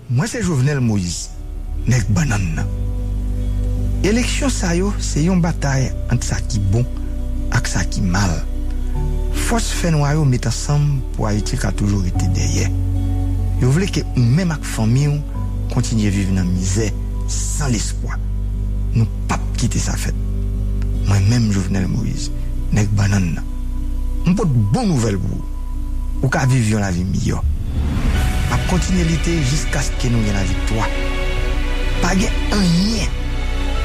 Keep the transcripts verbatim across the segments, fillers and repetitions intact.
Mwen se Jovenel Moïse, nèg bannann nan. Eleksyon sa yo se yon batay ant sa ki bon ak sa ki mal. Fòs fènwa yo met ansanm pou Ayiti ka toujou rete dèyè. Yo vle ke ou menm ak fanmi w kontinye viv nan mizè, san lespwa. Nou p ap kite sa fèt. Mwen menm Jovenel Moïse, nèg bannann nan, m pot bon nouvèl pou ou. Ou ka viv yon lavi miyò. M ap kontinye lite jiskaske nou gen laviktwa. Pa gen anyen,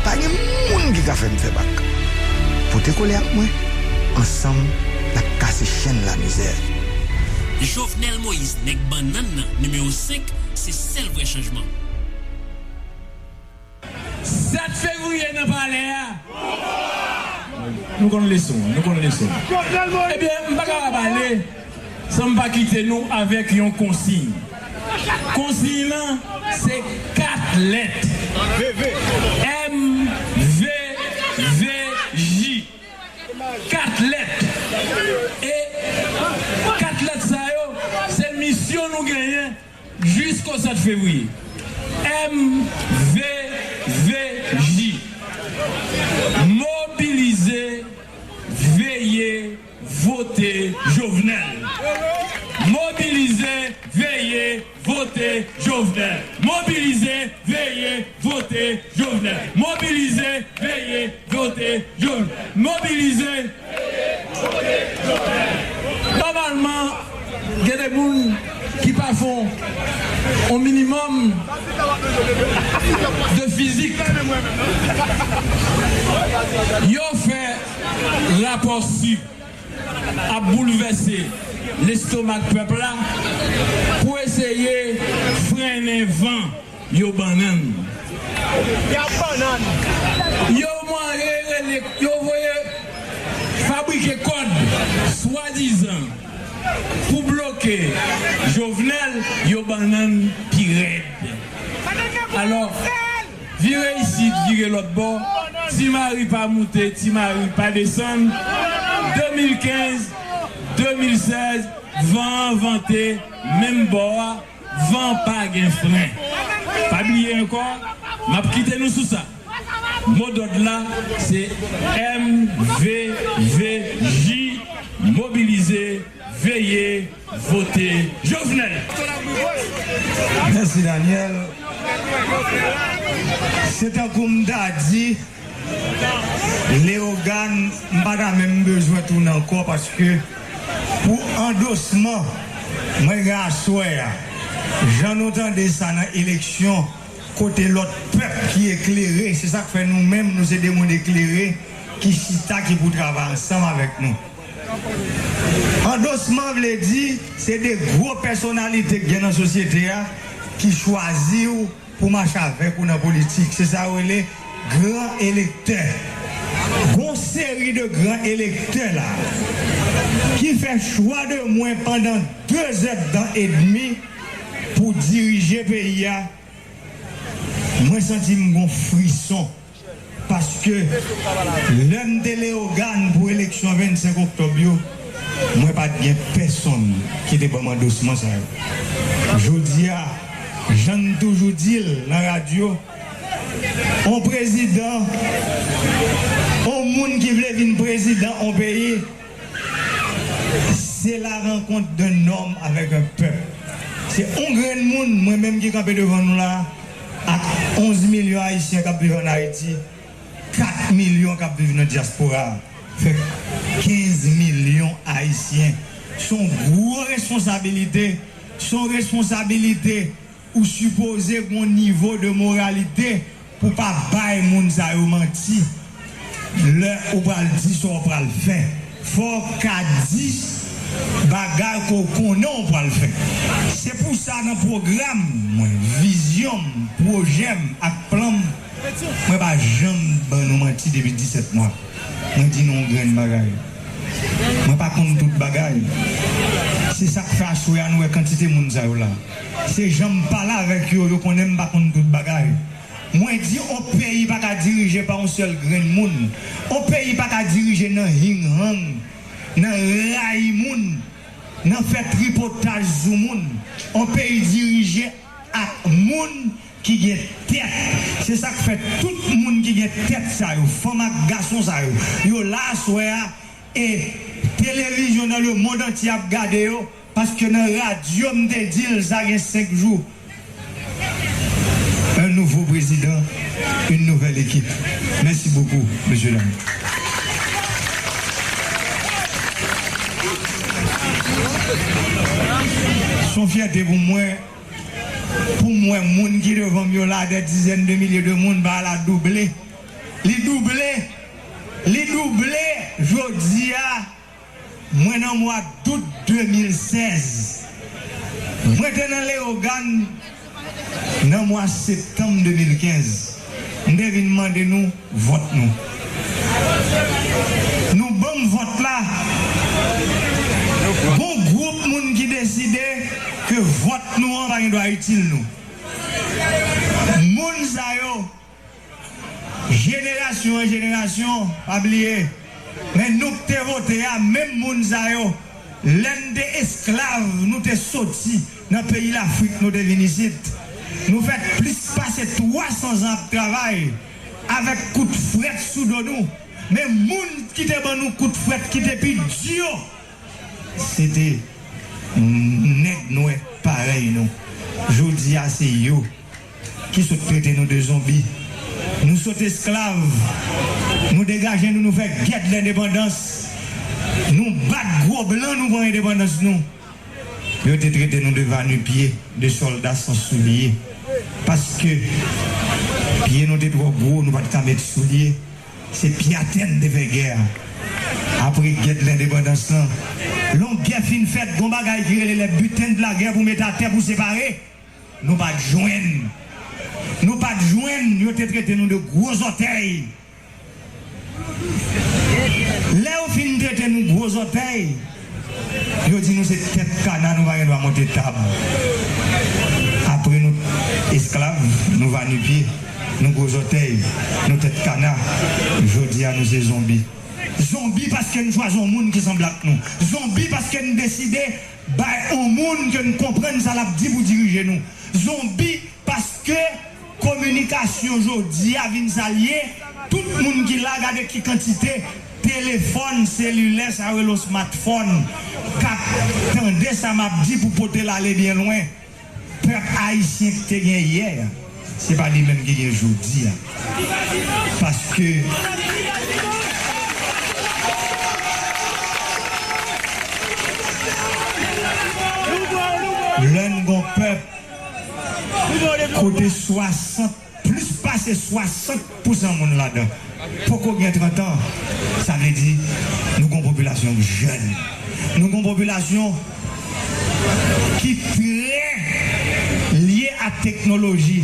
pa gen moun ki ka fè m fè bak. Pote kole ak mwen, ansanm, n ap kase chenn lamizè. Jovenel Moïse, nèg bannann nan, nimewo senk, se sèl vrè chanjman. Sèt fevriye nan palè a. Nou konn leson an, nou konn leson an. Ebyen, m pa ka pale san m pa kite nou avèk yon konsiy. Konsiy lan, se kat lèt. M V V J. Kat lèt. E kat lèt sa yo, se misyon nou genyen jisko sèt fevriye. M V V J. Mobilize, veye, vote Jovenel. Mobilize, veye, vote Jovenel. Mobilize, veye, vote Jovenel. Mobilize, veye, vote Jovenel. Mobilize. Nòmalman, gen de moun ki pa fè yon minimòm de fizik. Yo fè rapò sik ap boulvèse lestomak pèp la pou eseye frennen van yo bannann. Yo mare rele, yo voye fabrike kòd swadizan pou bloke Jovenel, yo bannann pi rèd. Alò, vire isit, vire lòt bò, Ti Mari pa moute, Ti Mari pa desann, de mil kenz, de mil sèz, van an vante menm bò a, van pa gen fren. Pa bliye ankò, m ap kite nou sou sa. Modòd la, se M V V J, mobilize, veye, vote Jovenel. Mèsi Daniel. Se tankou m ta di, Leyogàn, m pa ta menm bezwen tounen ankò paske pou andosman mwen gen aswè a, jan nou tande sa nan eleksyon, kote lòt pèp ki eklere, se sa k fè nou menm nou se de moun eklere ki chita, ki pou travay ansanm avèk nou. Andosman vle di se de gwo pèsonalite k gen nan sosyete a ki chwazi w pou mache avèk ou nan politik. Se sa yo rele gran elektè. Gon seri de gran elektè la ki fè chwa de mwen pandan de zèdtan edmi pou dirije peyi a, mwen santi m gon frison. Paske lè m te Leyogàn pou eleksyon vennsenk oktòb yo, mwen pa t gen pèsonn ki te ban m andosman sa yo. Jodi a, jan n toujou di l nan radyo, on prezidan, on moun ki vle vin prezidan on peyi, se la rankont d'un homme avec un peuple. Se on grenn moun, mwen menm ki kanpe devan nou la, ak onz milyon Ayisyen k ap viv ann Ayiti, kat milyon k ap viv nan dyaspora a, fè kenz milyon Ayisyen. Se yon gwo responsabilite, se yon responsabilite ou sipoze gen yon nivo de moralite pou pa bay moun sa yo manti. Lè ou pral di sa w pral fè, fò w ka di bagay ke w konnen w pral fè. Se pou sa nan pwogram mwen, vizyon m, pwojè m ak plan m, mwen pa janm ban nou manti depi disèt mwa. Mwen di nou yon grenn bagay. Mwen pa konn tout bagay. Se sa k fè aswè a nou wè kantite moun sa yo la. Se jan m pale avèk yo, yo konnen m pa konn tout bagay. Mwen di on peyi pa ka dirije pa on sèl grenn moun. On peyi pa ka dirije nan hing hang, nan rayi moun, nan fè tripotaj sou moun. On peyi dirije ak moun ki gen tèt. Se sa k fè tout moun ki gen tèt sa yo, fanm ak gason sa yo, yo la aswè a, e televizyon nan lemonn antye ap gade yo, paske nan radyo m te di l sa gen senk jou. Un nouveau président, une nouvelle équipe. Mèsi bokou, mesye dam. Se yon fyète pou mwen, pou m wè moun ki devan m yo la, des dizaines de milliers de moun, ba la double. Li double. Li double jodi a. Mwen nan mwa dout de mil sèz. Mwen te nan Leyogàn nan mwa septanm de mil kenz. M te vin mande nou vòt nou. Nou ban m vòt la. Gon gwoup moun ki deside ke vòt nou an pa gen dwa itil nou. Moun sa yo, jenerasyon an jenerasyon, pa bliye, men nou k te vote a, menm moun sa yo, lè n te esklav, nou te soti nan peyi Lafrik, nou te vin isit. Nou fè plis pase twa san zan ap travay avèk kout frèt sou do nou. Men moun ki te ban nou kout frèt ki te pi di yo, se te nèg nwè parèy nou. Jodi a, se yo ki sot trete nou de zonbi. Nou sot esklav. Nou degaje nou, nou fè gèt lendepandans. Nou bat gwo blan, nou pran endepandans nou. Yo te trete nou de va nu pieds, de sòlda san soulye. Paske pye nou te twò gwo, nou pa t ka met soulye. Se pye atè n te fè gè a. Apre gèt lendepandans lan, lè yon gè fin fèt, gon bagay ki rele les butins de la guerre pou mete atè pou separe. Nou pa t jwenn. Nou pa t jwenn, yo te trete nou de gwo zòtèy. Lè yo fin trete nou gwo zòtèy, yo di nou se tèt kana, nou pa gen dwa monte tab. Apre nou esklav, nou va nu pieds, nou gwo zòtèy, nou tèt kana, jodi a nou se zonbi. Zonbi paske n chwazi yon moun ki sanble ak nou. Zonbi paske n deside bay yon moun ke n konprann sa l ap di pou dirije nou. Zonbi paske kominikasyon jodi a vin sa l ye. Tout moun ki la, gade ki kantite telefòn selilè sa yo rele smartphone k ap tande sa m ap di pou pote l ale byen lwen. Pèp ayisyen ki te gen yè, se pa li menm ki gen jodi a. Paske lè n gon pèp kote swasant, plis pase swasant pou san moun ladan poko gen trant an, sa vle di nou gon popilasyon jèn. Nou gon popilasyon ki trè lye ak teknoloji.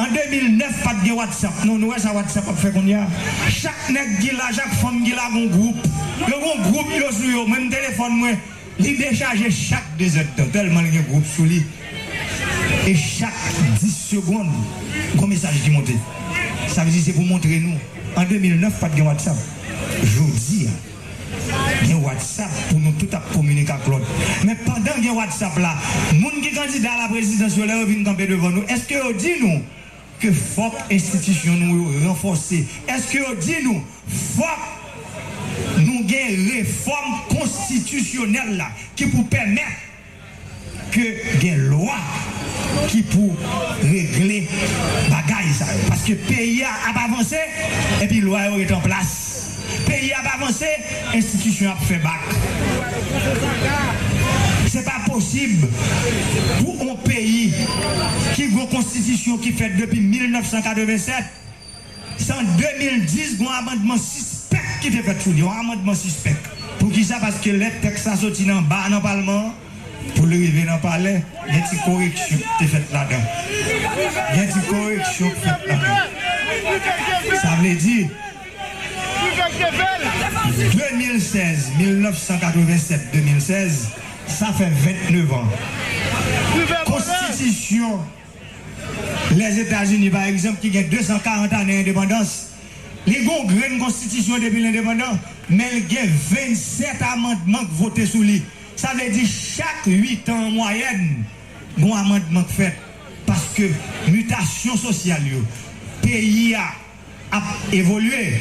An de mil nèf, pa t gen WhatsApp, non, nou wè sa WhatsApp ap fè kounye a. Chak nèg ki la, chak fanm ki la, gon gwoup. Yo gon gwoup yo sou yo. Mwen, m telefòn mwen, li dechaje chak dezèdtan, tèlman l gen gwoup sou li. E chak dis segonn, gon mesaj ki monte. Sa vle di se pou montre nou. An de mil nèf, pa t gen WhatsApp. Jodi a, gen WhatsApp pou nou tout ap kominike ak lòt. Men pandan gen WhatsApp la, moun ki kandida a la prezidans yo, lè yo vin kanpe devan nou, èske yo di nou ke fòk enstitisyon nou yo ranfòse? Èske yo di nou fòk nou gen refòm konstitisyonèl la ki pou pèmèt ke gen lwa ki pou regle bagay sa yo? Paske peyi a ap avanse epi lwa yo ret an plas. Peyi a ap avanse, enstitisyon ap fè bak. Se pa posib pou yon peyi ki gon konstitisyon ki fèt depi mil nèf san katreven sèt, se an de mil dis, gon amandman sispèk ki te fèt sou li, yon amandman sispèk. Poukisa? Paske lè tèks la soti nan ba nan palman an, pou l rive nan palè, gen ti koreksyon ki te fèt ladan. Gen ti koreksyon ki fèt ladan. Sa vle di, de mil sèz, mil nèf san katreven sèt, de mil sèz, sa fè vennnev an. Konstitisyon Lèzetazini, pa egzanp, ki gen de san karant ane endepandans, li gen yon grenn konstitisyon depi l endepandan, men l gen vennsèt amandman k vote sou li. Sa vle di chak uit an an mwayèn, gon amandman k fèt. Paske ke mitasyon sosyal yo, peyi a ap evolye,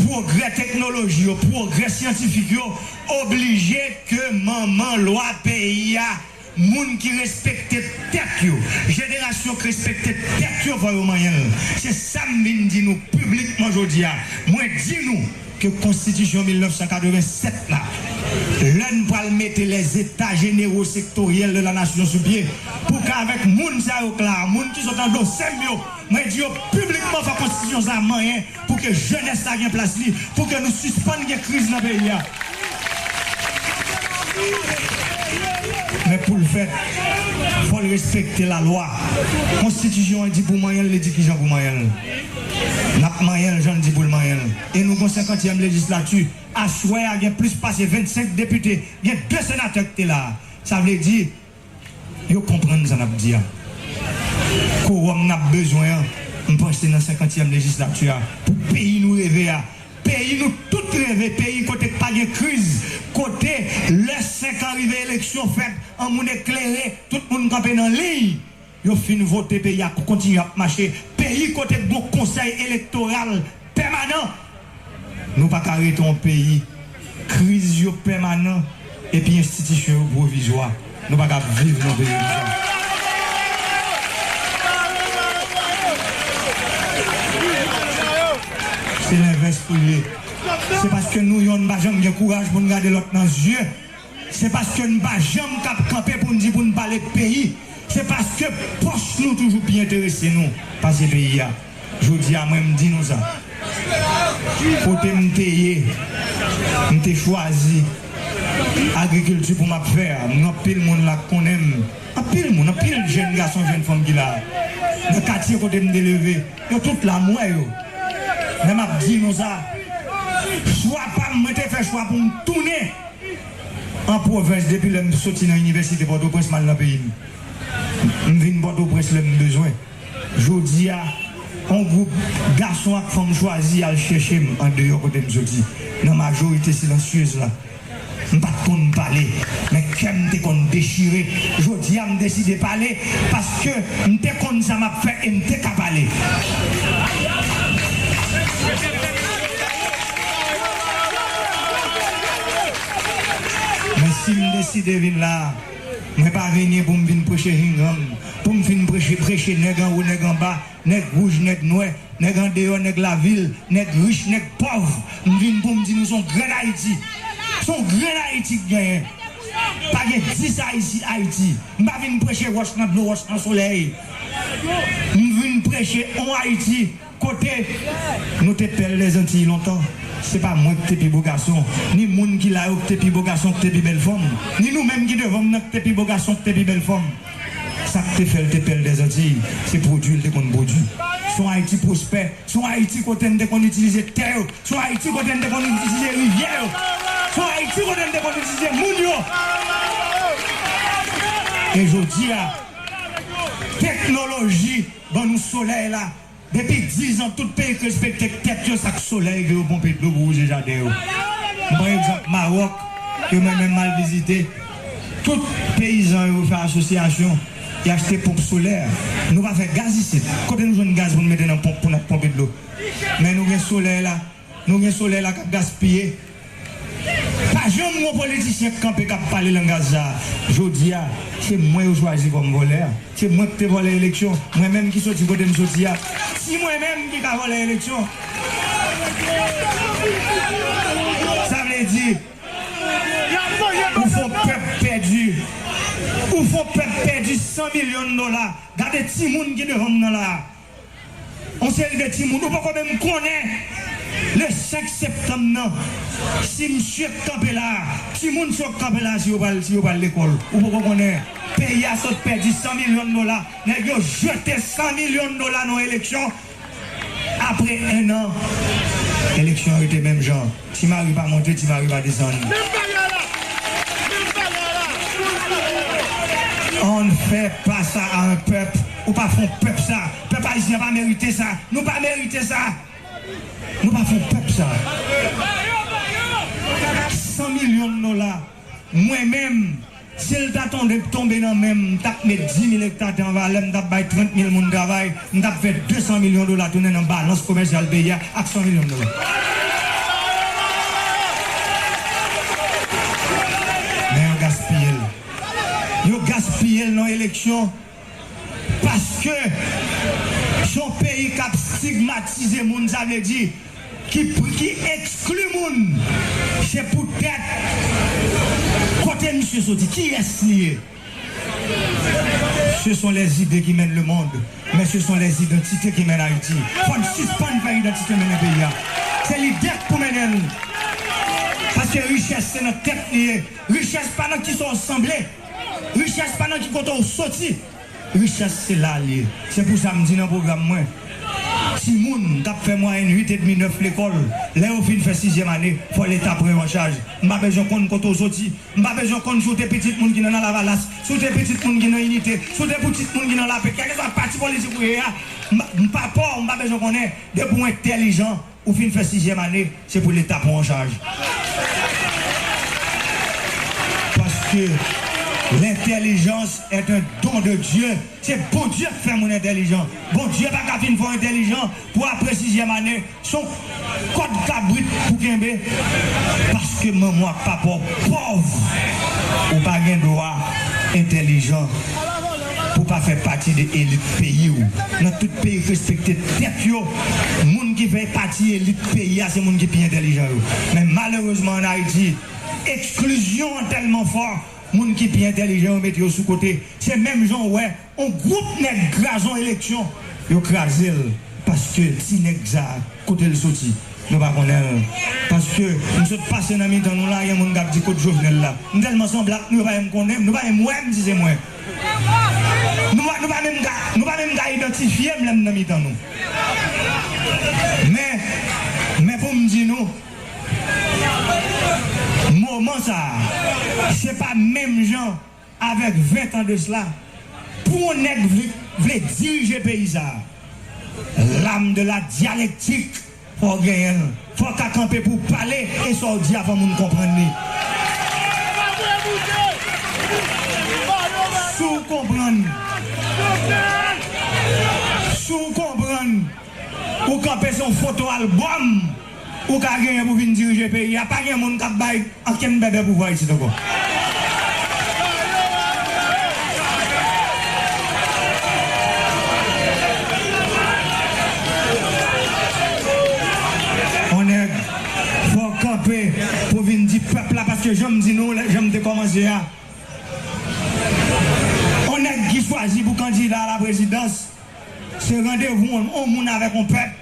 pwogrè teknoloji yo, pwogrè syantifik yo oblije ke manman lwa peyi a, moun ki respekte tèt yo, jenerasyon ki respekte tèt yo, fò yo manyen l. Se sa m vin di nou piblikman jodi a. Mwen di nou ke konstitisyon mil nèf san katreven sèt la, lè n pral mete les états généraux sectoriels de la nation sou pye, pou ke avèk moun sa yo k la, moun ki sot nan dosye m yo, mwen di yo piblikman fò konstitisyon sa a manyen pou ke jenès la gen plas li, pou ke nou sispann gen kriz nan peyi a. Men pou l fèt, fò l respekte lalwa. Konstitisyon an di pou manyen l, li di kijan pou manyen l. N ap manyen l jan l di pou l manyen l. E nou gon senkantyèm lejislati. Aswè a, gen plis pase vennsenk depite, gen de senatè ki te la a. Sa vle di, yo konprann sa n ap di a. Kowòm n ap bezwen an, m panse nan senkantyèm lejislati a, pou peyi nou reve a, peyi nou tout reve, peyi kote k pa gen kriz, kote lè senk an rive, eleksyon fèt, an moun eklere, tout moun kanpe nan liy, yo fin vote, peyi a kontinye ap mache, peyi kote k gon konsèy elektoral pèmanan. Nou pa ka rete yon peyi, kriz yo pèmanan, epi enstitisyon yo pwovizwa. Nou pa ka viv nan peyi konsa. Se lenvès pou l ye. Se paske nou yonn pa janm gen kouraj pou n gade lòt nan zye. Se paske n pa janm k ap kanpe pou n di pou n pale peyi. Se paske pòch nou toujou pi enterese nou pase peyi a. Jodi a, mwen, m di nou sa. Kote m te ye, m te chwazi agrikilti pou m ap fè a. M gen anpil moun la k konnen m. Anpil moun, anpil jèn gason, jèn fanm ki la. Nan katye kote m te leve, yo tout la, m wè yo. Men m ap di nou sa. Chwa pa m, mwen te fè chwa pou m tounen an pwovens depi lè m soti nan inivèsite Pòtoprens, m al nan peyi m. M vin Pòtoprens lè m bezwen. Jodi a, yon gwoup gason ak fanm chwazi al chèche m andeyò kote m soti, nan majorite silansyez la. M pa t konn pale, men kè m te konn dechire. Jodi a, m deside pale, paske m te konn sa m ap fè e m te ka pale. Men si m deside vin la a, mwen pa vini pou m vin preche hingang, pou m vin preche, preche nèg anwo, nèg anba, nèg wouj, nèg nwè, nèg andeyò, nèg lavil, nèg rich, nèg pòv. M vin pou m di nou se yon grenn Ayiti. Se yon grenn Ayiti k genyen. Pa gen dis Ayiti, Ayiti. M pa vin preche wòch nan dlo, wòch nan solèy. M vin preche yon Ayiti kote nou te pèl dèzantiy lontan. Se pa mwen ki te pi bo gason, ni moun ki la yo ki te pi bo gason, ki te pi bèl fanm, ni nou menm ki devan m nan ki te pi bo gason, ki te pi bèl fanm. Sa k te fè l te pèl dèzantiy, se pwodui l te konn pwodui. Se yon Ayiti pwospè, se yon Ayiti kote n te konn itilize tè yo, se yon Ayiti kote n te konn itilize rivyè yo, se yon Ayiti kote n te konn itilize moun yo. E jodi a, teknoloji ban nou solèy la. Depi diz an, tout peyi k respekte tèt yo, se ak solèy ke yo ponpe dlo pou wouze jaden yo. M pran egzanp Mawòk, ke mwen menm m al vizite. Tout peyizan yo fè asosyasyon, y achte ponp solè. Nou pa fè gaz isit. Kote nou jwenn gaz pou n mete nan ponp pou n ap ponpe dlo? Men nou gen solèy la. Nou gen solèy la k ap gaspiye. Pa janm gen yon politisyen k kanpe k ap pale langaj sa a. Jodi a, se mwen yo chwazi kòm vòlè a. Se mwen k te vòlè eleksyon. Mwen menm ki soti kote m soti a. Si mwen menm ki ka vòlè eleksyon, sa vle di, ou fè yon pèp pèdi, ou fè yon pèp pèdi san milyon dola. Gade timoun ki devan m nan la a. Yon seri de timoun, ou poko menm konnen le senk septanm nan, si misye k kanpe la a, timoun sa yo k kanpe la a, si yo pral, si yo pral lekòl. Ou poko konnen, peyi a sot pèdi san milyon dola, nèg yo jete san milyon dola nan eleksyon. Apre en an, eleksyon an rete menm jan. Ti mari pa monte, ti mari pa desann. Menm bagay la! Menm bagay la! On ne fait pas ça à un peuple. Ou pa fè yon pèp sa. Pèp ayisyen pa merite sa. Nou pa merite sa. Nou pa fè yon pèp sa. San milyon dola. Mwen menm, Si l ta tonbe, tonbe nan men m, m t ap met dis mil ekta tè an valè, m t ap bay trant mil moun travay, m t ap fè de san milyon dola tounen nan balans komèsyal peyi a ak san milyon dola. Men yo gaspiye l. Yo gaspiye l nan eleksyon. Paske se yon peyi k ap stigmatize moun, sa vle di ki, ki ekskli moun. Se poutèt kote misye soti, kiyès li ye. Ce sont les idées qui mènent le monde, mais ce sont les identités qui mènent Haïti. Fò n sispann fè idantite mennen peyi a. Se lide k pou mennen l. Paske richès se nan tèt li ye. Richès pa nan kisa w sanble. Richès pa nan ki kote w soti. Richès se la l ye. Se pou sa m di nan pwogram mwen, timoun k ap fè mwayèn uit edmi, nèf lekòl, lè yo fin fè sizyèm ane, fò Leta pran yo an chaj. M pa bezwen konn kote w soti. M pa bezwen konn si w te pitit moun ki nan Lavalas, si w te pitit moun ki nan Inite, si w te pitit moun ki nan Lapè, kèlkeswa pati politik ou ye a, m pa, m pa pa w, m pa bezwen konnen. Depi w entèlijan, ou fin fè sizyèm ane, se pou Leta pran w an chaj. Parce que l'intelligence est un don de Dieu. Se Bondye k fè moun entèlijan. Bondye pa ka fin fè w entèlijan pou apre sizyèm ane, se yon kòd kabrit pou kenbe. Paske manman w ak papa w pòv. Ou pa gen dwa entèlijan pou pa fè pati de elit peyi w. Nan tout peyi k respekte tèt yo, moun ki fè pati elit peyi a, se moun ki pi entèlijan yo. Men malerezman, ann Ayiti, eksklizyon an tèlman fò, moun ki pi entèlijan yo mete yo sou kote. Se menm jan w wè yon gwoup nèg kraze yon eleksyon, yo kraze l, paske ti nèg sa a, kote l soti, nou pa konnen l. Paske m sot pase nan mitan nou la, gen moun k ap di, "Kot Jovenel la?" M tèlman sanble ak nou, yo pa menm konnen m, nou pa menm wè m si se mwen. Nou pa, nou pa menm ka, nou pa menm ka idantifye m lè m nan mitan nou. Men, men pou m di nou, moman sa a, se pa menm jan avèk ven tan de sila, pou yon nèg vle, vle dirije peyi sa a, l'âme de la dialectique, fò w genyen l. Fò w ka kanpe pou w pale, e sa w di a, fò moun konprann li. Si w konprann, si w konprann, ou kanpe se yon foto albòm ou ka genyen pou vin dirije peyi a. Pa gen moun k ap bay ankenn bèbè pouvwa isit ankò. On nèg, fò w kanpe pou vin di pèp la, paske jan m di nou, jan m te kòmanse a, on nèg ki chwazi pou kandida a la prezidans, se randevou on, on moun avèk on pèp.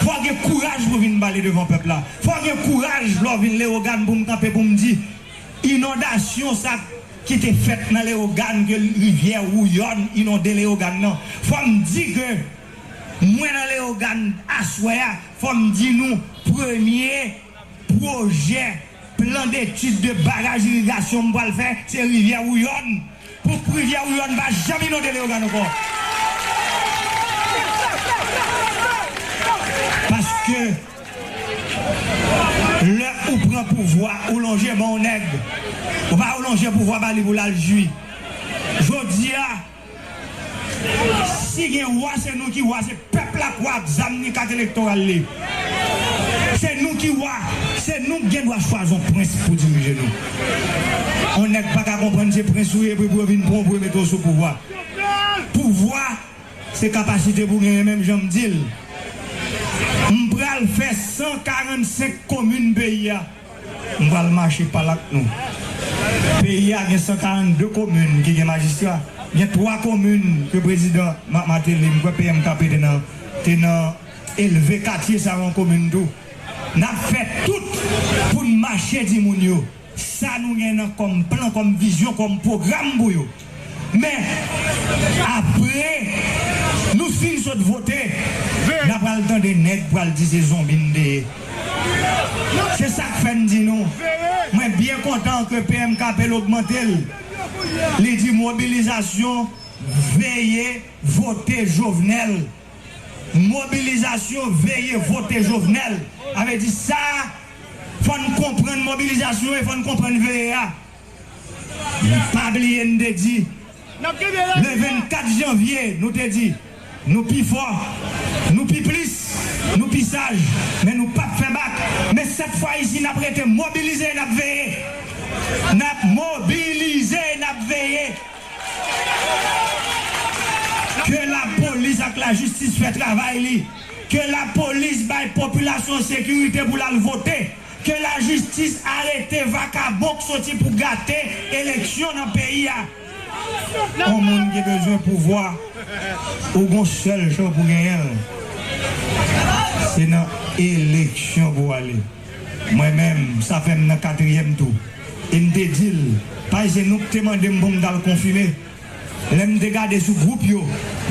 Fò w gen kouraj pou vin pale devan pèp la. Fò w gen kouraj lè w vin Leyogàn pou m kanpe pou m di, inondasyon sa ki te fèt nan Leyogàn, ke rivyè Wouyòn inonde Leyogàn nan. Fò m di ke mwen nan Leyogàn aswè a, fò m di nou premye pwojè plan detid de baraj irigasyon m pral fè, se rivyè Wouyòn. Pou rivyè Wouyòn pa janm inonde Leyogàn ankò. Paske lè ou pran pouvwa, ou lonje ban yon nèg. Ou pa ou lonje pouvwa ba li pou l al jwi. Jodi a, si gen wa, se nou ki wa, se pèp la k wa ak zam ni kat elektoral li. Se nou ki wa, se nou k gen dwa chwazi yon prens pou dirije nou. Yon nèg pa ka konprann se prens ou ye, epi pou yo vin pran w, pou yo mete w sou pouvwa. Pouvwa, se kapasite pou genyen, menm jan m di l. M pral fè san karannsenk komin peyi a. M pral mache pale ak nou. Peyi a gen san karannde komin ki gen majistra. Gen twa komin ke prezidan Ma-, Martelly, m kwè P M K P te nan, te nan elve katye sa yo an komin tou. N ap fè tout pou n mache di moun yo sa nou gen nan kòm plan, kòm vizyon, kòm pwogram pou yo. Men, apre nou fin sot vote, n a pral tande nèg pral di se zonbi n te ye. Se sa k fè n di nou, mwen byen kontan ke P M K P l ogmante l. Li di mobilizasyon, veye vote Jovenel. Mobilizasyon, veye vote Jovenel. Sa vle di sa, fò n konprann mobilizasyon e fò n konprann veye a. Pa bliye n te di, le vennkat janvye, nou te di, nou pi fò, nou pi plis, nou pi saj, men nou p ap fè bak. Men sèt fwa isi, n ap rete mobilize, n ap veye. N ap mobilize, n ap veye. Ke lapolis ak lajistis fè travay li. Ke lapolis bay popilasyon sekirite pou l al vote. Ke lajistis arete vakabon k soti pou gate eleksyon nan peyi a. Yon moun ki bezwen pouvwa, ou gon sèl jan pou genyen l. Se nan eleksyon pou w ale. Mwen menm, sa fè m nan katriyèm tou. E m te di l, paske se nou k te mande m pou m t al konfime. Lè m te gade sou gwoup yo,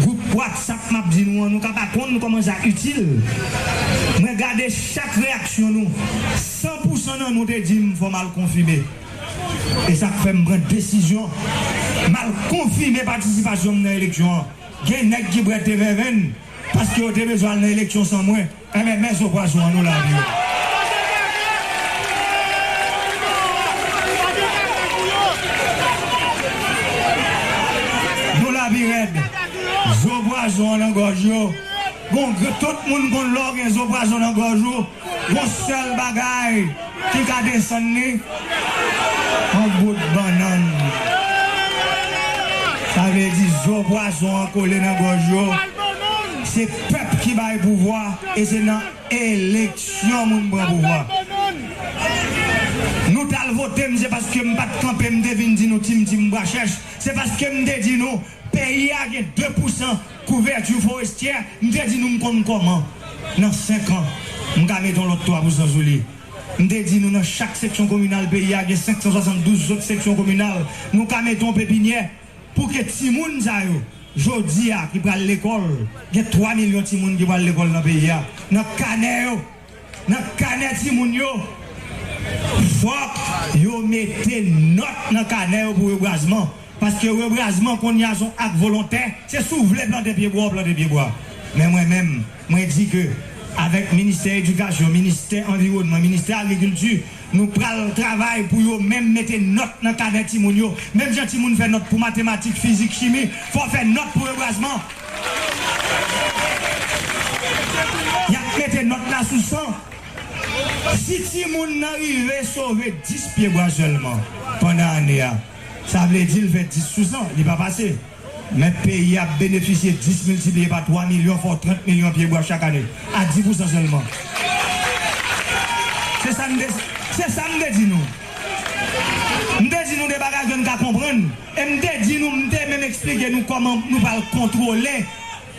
gwoup WhatsApp m ap di nou an, nou ka pa konn kòman sa itil. Mwen gade chak reyaksyon nou, san pou san nan nou te di m fò m al konfime. E sa k fè m pran desizyon, m al konfime patisipasyon m nan eleksyon an. Gen nèg ki prèt te vèvenn, paske yo te bezwen al nan eleksyon san mwen. Enben, men zo pwason an, nou la vire. Nou la pi rèd. Zo pwason an nan gòj yo. Bon, tout moun konn lè w gen zo pwason nan gòj ou. Gon sèl bagay ki ka desann li, yon bout bannann. Sa vle di zo pwason an kole nan gòj yo. Se pèp ki bay pouvwa e se nan eleksyon moun pran pouvwa. Nou t al vote m, se paske m pa t kanpe, m te vin di nou tim tim bwa chèch. Se paske m te di nou, peyi a gen de pousan kouvèti forestyè, m te di nou m konn kòman. Nan senk an, m ka mete yon lòt twa pousan sou li. M te di nou nan chak seksyon kominal peyi a gen senk san swasanndouz zòt seksyon kominal. Nou ka mete yon pepinyè pou ke timoun sa yo, jodi a, ki pral lekòl, gen twa milyon timoun ki pral lekòl nan peyi a. Nan kanè yo, nan kanè timoun yo, fòk yo mete nòt nan kanè yo pou rebwazman. Paske rebwazman kounye a se yon ak volontè, se si w vle plante pyebwa, w plante pyebwa. Men mwen menm, mwen di ke avèk ministè edikasyon, ministè anviwònman, ministè agrikilti, nou pral travay pou yo menm mete nòt nan kanè timoun yo. Menm jan timoun fè nòt pou matematik, fizik, chimi, fò fè nòt pou rebwazman. Y ap mete nòt la sou san. Si timoun nan rive sove dis pyebwa sèlman pandan ane a, sa vle di l fè dis sou san, li pa pase. Men peyi a ap benefisye dis miltipliye pa twa milyon, fè w trant milyon pyebwa chak ane, a dis pousan sèlman. Se sa m te, se sa m te di nou. M te di nou de bagay ke n ka konprann. E m te di nou, m te menm eksplike nou kòman nou pral kontwole,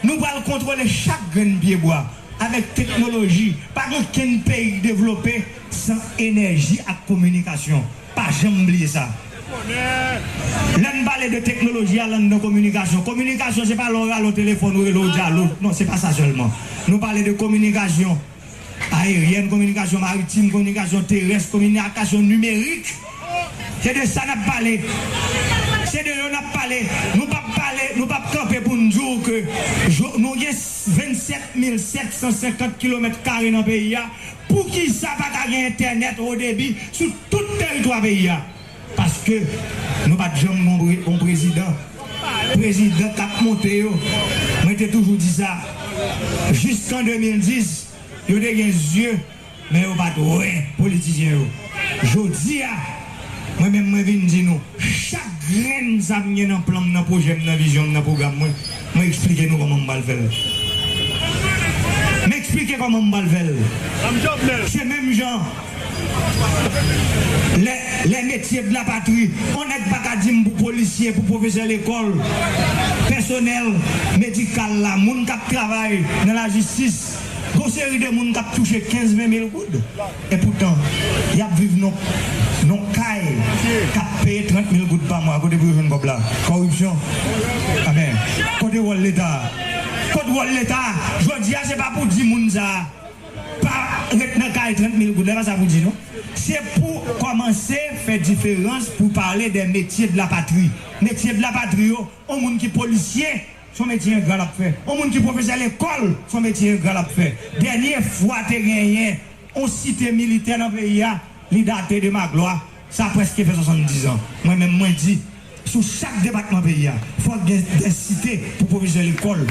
nou pral kontwole chak grenn pyebwa avèk teknoloji. Pa gen okenn peyi k devlope san enèji ak kominikasyon. Pa janm bliye sa. Lè n pale de teknoloji a, l anndan kominikasyon. Kominikasyon, se pa lè w rale yon telefòn, ou rele, ou di alo. Non, se pa sa sèlman. Nou pale de kominikasyon aeryèn, kominikasyon maritim, kominikasyon terès, kominikasyon nimerik. Se de sa n ap pale. Se de yo n ap pale. Nou p ap pale, nou p ap kanpe pou n di w ke jo-, nou gen vennsèt mil sèt san senkant kilomèt kare nan peyi a. Poukisa pa ka gen entènèt wo debi sou tout teritwa peyi a? Paske nou pa t janm gon pre-, gon prezidan. Prezidan k ap monte yo, mwen te toujou di sa. Jiskan de mil dis, yo te gen zye, men yo pa t wè politisyen yo. Jodi a, mwen menm mwen vin di nou, chak grenn sa m gen nan plan m, nan pwojè m, nan vizyon m, nan pwogram mwen, mwen eksplike nou kòman m pral fè l. M eksplike kòman m pral fè l. Se menm jan, lè, lè metye de la patri, yon nèg pa ka di m pou polisye, pou pwofesè lekòl, pèsonèl medikal la, moun k ap travay nan lajistis, gon seri de moun k ap touche kenz, ven mil goud. E poutan, y ap viv nan, nan kay k ap peye trant mil goud pa mwa. Kote pou yo jwenn kòb la? Kòripsyon. Amen. Kote wòl Leta a? Kote wòl Leta a? Jodi a, se pa pou di moun sa a pa ret nan kay trant mil goud la, e pa sa pou di, non. Se pou kòmanse fè diferans pou pale de metye de la patri. Metye de la patri yo, yon moun ki polisye, se yon metye engra l ap fè. Yon moun ki pwofesè lekòl, se yon metye engra l ap fè. Dènye fwa te genyen yon site militè nan peyi a, li date de Magloire. Sa prèske fè swasanndiz an. Mwen menm, mwen di, sou chak depatman peyi a, fòk gen de site pou pwofesè lekòl.